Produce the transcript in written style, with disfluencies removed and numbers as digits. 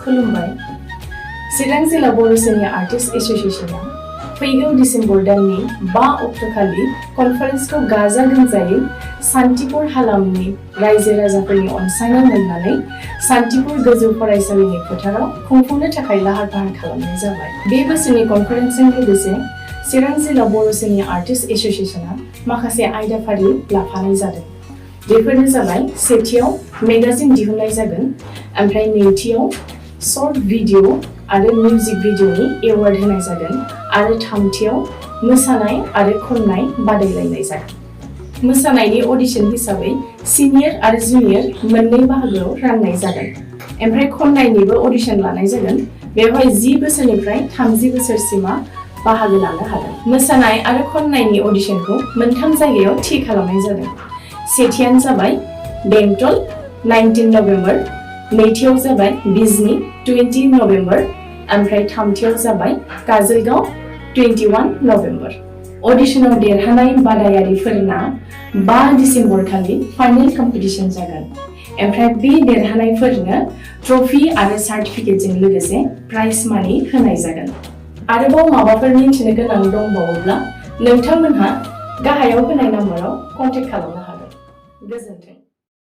खुलुमबाय चिरां जिल्ला बर' senior artist एसोसिएशना फैगौ डिसेम्बर दाननि 5 अक्ट'खालि कनफारेन्सखौ गाजा गोमजायै सान्तिपुर हालामनि रायजो राजाफोरनि अनसायनाय मोननानै सान्तिपुर गोजौ फरायसालिनि फोथाराव खुंफुंनो थाखाय लाहार फाहार खालामनाय जाबाय। बे बोसोरनि कनफारेन्सजों लोगोसे चिरां जिल्ला बर' सिनियर आर्टिस्ट एसोसिएशना माखासे आयदाफारि लाफानाय जादों। बेफोरनो जाबाय सेथियाव मेगाजिन दिहुननाय जागोन, ओमफ्राय नैथियाव शर्ट भिडिअ आरो मिउजिक भिडिअनि एवार्ड होनाय जागोन आरो थामथियाव मोसानाय आरो खननाय बादायलायनाय जागोन। मोसानायनि अडिशन हिसाबै सिनियर आरो जुनियर मोननै बाहागोआव राननाय जागोन। ओमफ्राय खननायनिबो अडिशन लानाय जागोन। बेवहाय 10 बोसोरनिफ्राय 30 बोसोरसिमा बाहागो लानो हागोन। मोसानाय आरो खननायनि अडिशनखौ मोनथाम जायगायाव थि खालामनाय जादों। सेथियानो जाबाय बेंटल 19 नभेम्बर, नैथियाव जाबाय बिजनी 20 नभेम्बर, ओमफ्राय थामथियाव जाबाय काजलगांव 21 नभेम्बर। अडिशनाव देरहानाय बादायारिफोरना 5 डिसेम्बर खालि फाइनेल कम्पिटिशन जागोन। ओमफ्राय बे देरहानायफोरनो ट्रफी आरो सार्टिफिकेटजों लोगोसे प्राइज मानि होनाय जागोन। आरोबाव माबाफोर मिथिनो गोनां दंबावोब्ला नोंथांमोनहा गाहायाव होनाय नाम्बाराव कन्टेक्ट खालामनो हागोन। गोजोन्थों।